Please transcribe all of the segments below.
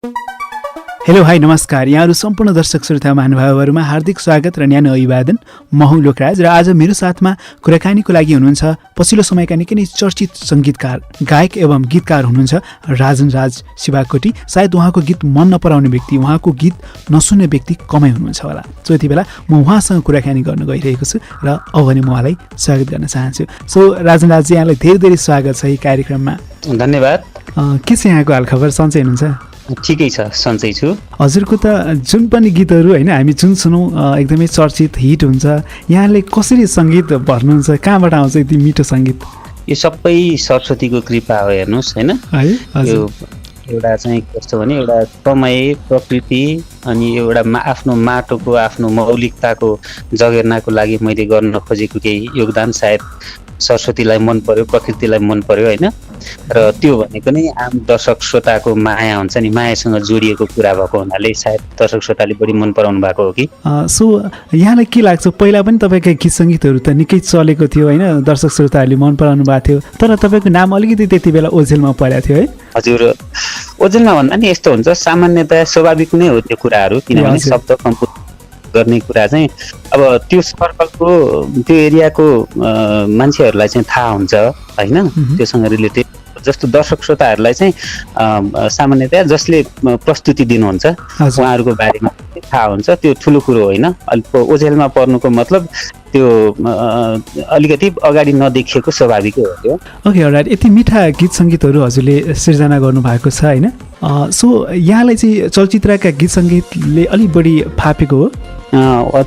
Hello hi नमस्कार। यहाँहरू सम्पूर्ण दर्शक श्रोता महानुभावहरूमा हार्दिक स्वागत र न्यानो अभिवादन। म हुँ लोकराज र आज मेरो साथमा कुराकानीको लागि हुनुहुन्छ पछिल्लो समयका निकै नै चर्चित सङ्गीतकार, गायक एवं गीतकार हुनुहुन्छ राजन राज शिवाकोटी। सायद उहाँको गीत मन नपराउने व्यक्ति, उहाँको गीत नसुन्ने व्यक्ति कमै हुनुहुन्छ होला। सो यति बेला म उहाँसँग कुराकानी गर्न गइरहेको छु र अब भने म उहाँलाई स्वागत गर्न चाहन्छु। सो राजन राज, यहाँलाई धेरै धेरै स्वागत छ यी कार्यक्रममा। धन्यवाद। के छ यहाँको हालखबर? सन्चै हुनुहुन्छ? ठिकै छ, सन्चै छु। हजुरको त जुन पनि गीतहरू होइन हामी जुन सुनौँ एकदमै चर्चित हिट हुन्छ। यहाँले कसरी सङ्गीत भर्नुहुन्छ? कहाँबाट आउँछ यति मिठो सङ्गीत? यो सबै सरस्वतीको कृपा हो, हेर्नुहोस् होइन। यो एउटा चाहिँ कस्तो भने एउटा समय, प्रकृति अनि एउटा आफ्नो माटोको आफ्नो मौलिकताको जगेर्नाको लागि मैले गर्न खोजेको केही योगदान सायद सरस्वतीलाई मन पर्यो, प्रकृतिलाई मन पर्यो होइन। र त्यो भनेको नै आम दर्शक श्रोताको माया हुन्छ नि, मायासँग जोडिएको कुरा भएको हुनाले सायद दर्शक श्रोताले बढी मन पराउनु भएको हो कि। सो यहाँलाई के लाग्छ, पहिला पनि तपाईँका गीत सङ्गीतहरू त निकै चलेको थियो होइन, दर्शक श्रोताहरूले मन पराउनु भएको थियो, तर तपाईँको नाम अलिकति त्यति बेला ओझेलमा परेको थियो है? हजुर, ओझेलमा भन्दा नि यस्तो हुन्छ, सामान्यतया स्वाभाविक नै हो त्यो कुराहरू, किनभने शब्द कम्पोज गर्ने कुरा चाहिँ अब त्यो सर्कलको त्यो एरियाको मान्छेहरूलाई चाहिँ थाहा हुन्छ होइन, त्योसँग रिलेटेड। जस्तो दर्शक श्रोताहरूलाई चाहिँ सामान्यतया जसले प्रस्तुति दिनुहुन्छ उहाँहरूको बारेमा थाहा हुन्छ, त्यो ठुलो कुरो होइन। अलिक ओझेलमा पर्नुको मतलब त्यो अलिकति अगाडि नदेखिएको स्वाभाविकै हो त्यो। Okay, all right. यति मिठा गीत सङ्गीतहरू हजुरले सिर्जना गर्नुभएको छ होइन। सो यहाँलाई चाहिँ चलचित्रका गीत सङ्गीतले अलिक बढी फापेको हो?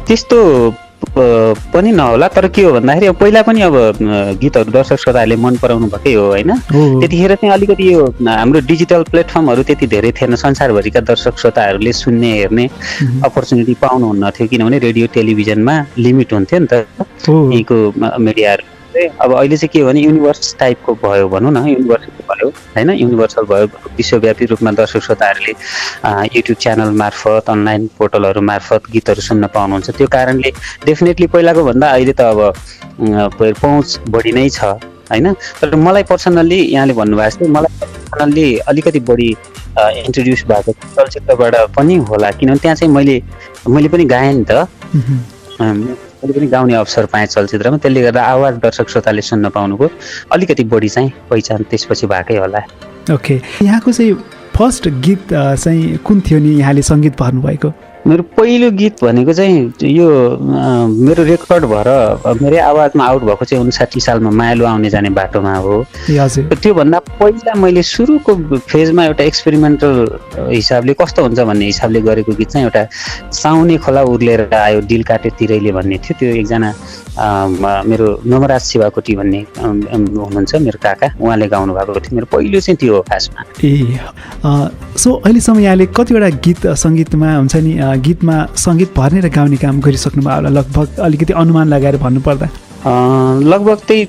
त्यस्तो पनि नहोला, तर के हो भन्दाखेरि अब पहिला पनि अब गीतहरू दर्शक श्रोताहरूले मन पराउनु भएकै हो होइन। त्यतिखेर चाहिँ अलिकति यो हाम्रो डिजिटल प्लेटफर्महरू त्यति धेरै थिएन, संसारभरिका दर्शक श्रोताहरूले सुन्ने हेर्ने अपर्च्युनिटी पाउनुहुन्न थियो, किनभने रेडियो टेलिभिजनमा लिमिट हुन्थ्यो नि त यहीँको मिडियाहरू। अब अहिले चाहिँ के हो भने युनिभर्स टाइपको भयो भनौँ न, युनिभर्सल भयो होइन, युनिभर्सल भयो। विश्वव्यापी रूपमा दर्शक श्रोताहरूले युट्युब च्यानल मार्फत, अनलाइन पोर्टलहरू मार्फत गीतहरू सुन्न पाउनुहुन्छ। त्यो कारणले डेफिनेटली पहिलाको भन्दा अहिले त अब पहुँच बढी नै छ होइन। तर मलाई पर्सनल्ली यहाँले भन्नुभएको छ, मलाई पर्सनल्ली अलिकति बढी इन्ट्रोड्युस भएको चलचित्रबाट पनि होला, किनभने त्यहाँ चाहिँ मैले पनि गाएँ नि त, मैले पनि गाउने अवसर पाएँ चलचित्रमा, त्यसले गर्दा आवाज दर्शक श्रोताले सुन्न पाउनुको अलिकति बढी चाहिँ पहिचान त्यसपछि भएकै होला। ओके, यहाँको चाहिँ फर्स्ट गीत चाहिँ कुन थियो नि यहाँले सङ्गीत भर्नुभएको? मेरो पहिलो गीत भनेको चाहिँ यो मेरो रेकर्ड भएर मेरै आवाजमा आउट भएको चाहिँ 59 सालमा मायालु आउने जाने बाटोमा हो। त्योभन्दा पहिला मैले सुरुको फेजमा एउटा एक्सपेरिमेन्टल हिसाबले कस्तो हुन्छ भन्ने हिसाबले गरेको गीत चाहिँ एउटा साउने खोला उर्लेर आयो दिल काटे तिरैले भन्ने थियो। त्यो एकजना मेरो नमराज शिवाकोटी भन्ने हुनुहुन्छ मेरो काका, उहाँले गाउनु भएको थियो। मेरो पहिलो चाहिँ त्यो हो खासमा। सो अहिलेसम्म यहाँले कतिवटा गीत सङ्गीतमा हुन्छ नि, गीतमा सङ्गीत भर्ने र गाउने काम गरिसक्नु भयो होला लगभग? अलिकति अनुमान लगाएर भन्नुपर्दा लगभग त्यही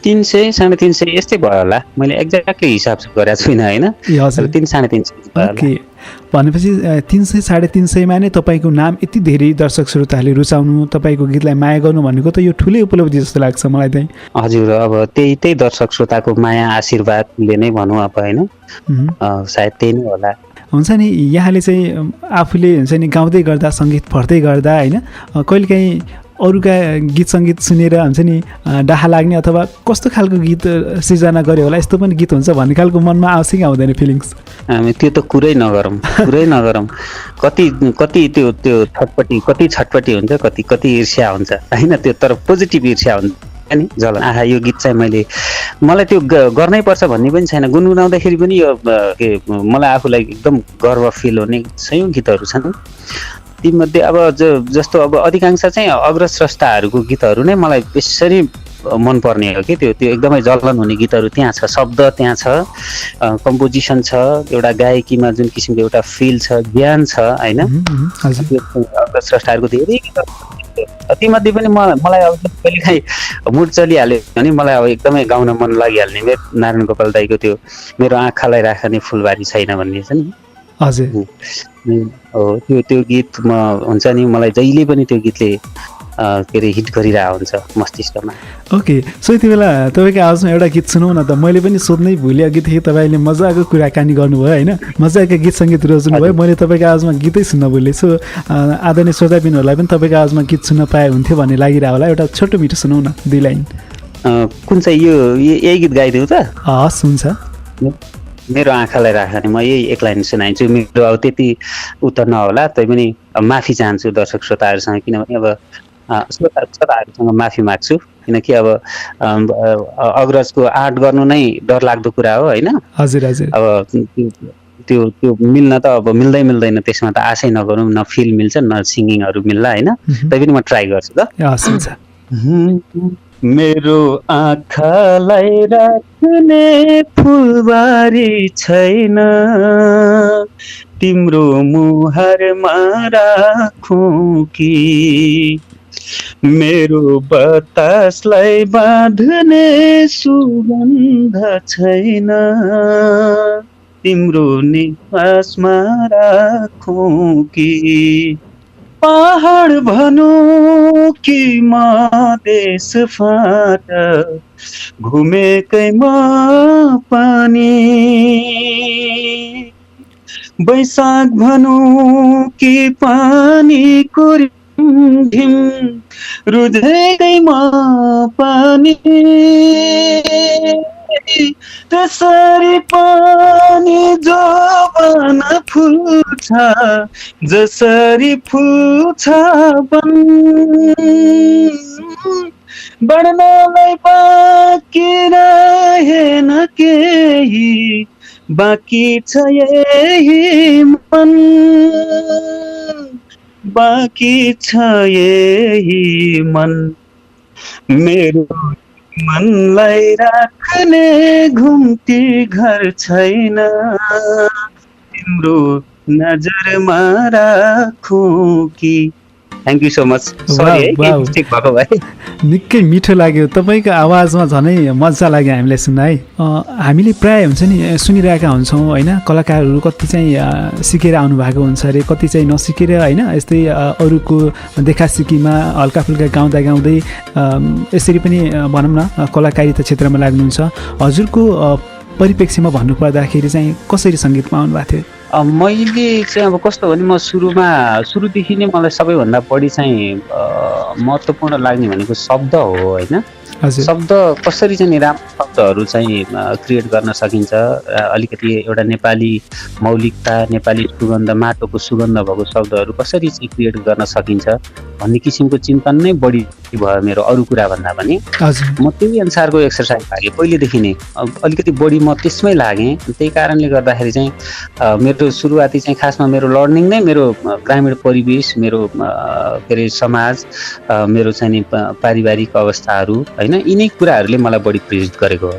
300 350 यस्तै भयो होला। मैले एक्ज्याक्टली हिसाब गरेको छुइनँ होइन, 300 350। भनेपछि 300 350 नै तपाईँको नाम यति धेरै दर्शक श्रोताहरूले रुचाउनु, तपाईँको गीतलाई माया गर्नु भनेको त यो ठुलै उपलब्धि जस्तो लाग्छ मलाई चाहिँ। हजुर, अब त्यही दर्शक श्रोताको माया आशीर्वादले नै भनौँ अब होइन, सायद त्यही नै होला। हुन्छ नि, यहाँले चाहिँ आफूले हुन्छ नि गाउँदै गर्दा, सङ्गीत भर्दै गर्दा होइन, कहिलेकाहीँ अरूका गीत सङ्गीत सुनेर हुन्छ नि डाहा लाग्ने अथवा कस्तो खालको गीत सिर्जना गऱ्यो होला, यस्तो पनि गीत हुन्छ भन्ने खालको मनमा आउँछ कि आउँदैन फिलिङ्स? त्यो त कुरै नगरौँ। कति त्यो छटपट्टि हुन्छ, कति ईर्ष्या हुन्छ होइन, त्यो तर पोजिटिभ ईर्ष्या हुन्छ नि। जलन आहा यो गीत चाहिँ मलाई त्यो गर्नै पर्छ भन्ने पनि छैन। गुनगुनाउँदाखेरि पनि यो मलाई आफूलाई एकदम गर्व फिल हुने सयौँ गीतहरू छन्। तीमध्ये अब जस्तो अब अधिकांश चाहिँ अग्रस्रष्टाहरूको गीतहरू नै मलाई यसरी मनपर्ने हो कि त्यो एकदमै जलन हुने गीतहरू त्यहाँ छ, शब्द त्यहाँ छ, कम्पोजिसन छ, एउटा गायकीमा जुन किसिमको एउटा फिल छ, ज्ञान छ होइन। अग्रस्रष्टाहरूको धेरै गीतहरू तीमध्ये पनि मलाई अब कहिलेकाहीँ मुड चलिहाल्यो भने मलाई अब एकदमै गाउन मन लागिहाल्ने मेरो नारायण गोपाल दाईको त्यो मेरो आँखालाई राख्ने फुलबारी छैन भन्ने छ नि। हजुर हो, त्यो गीत हुन्छ नि, मलाई जहिले पनि त्यो गीतले के अरे हिट गरिरहेको हुन्छ मस्तिष्कमा। ओके, सो यति बेला तपाईँको आवाजमा एउटा गीत सुनौ न त। मैले पनि सोध्नै भुले अघि थिएँ, तपाईँले मजाको कुराकानी गर्नुभयो होइन, मजाको गीत सङ्गीत रोज्नु भयो। मैले तपाईँको आवाजमा गीतै सुन्न भुलेँ। सो आदरणीय श्रोताबिनहरूलाई पनि तपाईँको आवाजमा गीत सुन्न पाए हुन्थ्यो भन्ने लागिरह होला। एउटा छोटो मिठो सुनौ न, 2 लाइन। कुन चाहिँ यही गीत गाइदिउँ त? हस्, हुन्छ। मेरो आँखालाई राखेर म यही 1 लाइन सुनाइन्छु। मेरो अब त्यति उत्तर नहोला, तैपनि माफी चाहन्छु दर्शक श्रोताहरूसँग, किनभने अब श्रोताहरूसँग माफी माग्छु, किनकि अब अग्रजको आँट गर्नु नै डरलाग्दो कुरा हो होइन। हजुर हजुर। अब त्यो मिल्न त अब मिल्दैन, त्यसमा त आशै नगरौँ, न फिल मिल्छ न सिङ्गिङहरू मिल्ला होइन। तैपनि म ट्राई गर्छु त। हस्, हुन्छ। मेरो आँखालाई राख्ने फुलबारी छैन, तिम्रो मुहारमा राखौँ कि मेरो बतासलाई बाँध्ने सुगन्ध छैन, तिम्रो निश्वासमा राखौँ कि पहाड भनौँ कि मधेस फाट घुमेकै म पानी, बैशाख भनौँ कि पानीको रिमझिम रुझेकै म पानी, त्यसरी पानी जोबन फुल्छ जसरी फुल्छ वन, बढ्नलाई बाँकी रहेन केही, बाँकी छ यही मन, बाँकी छ यही मन, मेरो मनलाई राख्ने घुम्ती घर छैन, तिम्रो नजरमा राखौँ कि। Thank you so much. Sorry है मिस्टेक भएको भए। निकै मिठो लाग्यो, तपाईँको आवाजमा झनै मजा लाग्यो हामीलाई सुन्न है। हामीले प्रायः हुन्छ नि सुनिरहेका हुन्छौँ होइन, कलाकारहरू कति चाहिँ सिकेर आउनु भएको हुन्छ अरे, कति चाहिँ नसिकेर होइन, यस्तै अरूको देखासिकीमा हल्काफुल्का गाउँदा गाउँदै यसरी पनि भनौँ न कलाकारिता क्षेत्रमा लाग्नुहुन्छ। हजुरको परिप्रेक्ष्यमा भन्नुपर्दाखेरि चाहिँ कसरी सङ्गीतमा आउनुभएको थियो? मैले चाहिँ अब कस्तो भने म सुरुदेखि नै मलाई सबैभन्दा बढी चाहिँ महत्त्वपूर्ण लाग्ने भनेको शब्द हो होइन। शब्द कसरी चाहिँ राम्रो शब्दहरू चाहिँ क्रिएट गर्न सकिन्छ, अलिकति एउटा नेपाली मौलिकता, नेपाली सुगन्ध, माटोको सुगन्ध भएको शब्दहरू कसरी चाहिँ क्रिएट गर्न सकिन्छ भन्ने किसिमको चिन्तन नै बढी भयो मेरो अरू कुरा भन्दा पनि। म त्यही अनुसारको एक्सर्साइज लागेँ पहिलेदेखि नै, अलिकति बढी म त्यसमै लागेँ। त्यही कारणले गर्दाखेरि चाहिँ मेरो सुरुवाती चाहिँ खासमा मेरो लर्निङ नै मेरो ग्रामीण परिवेश, मेरो के अरे समाज, मेरो चाहिँ नि पारिवारिक अवस्थाहरू होइन, यिनै कुराहरूले मलाई बढी प्रेरित गरेको हो।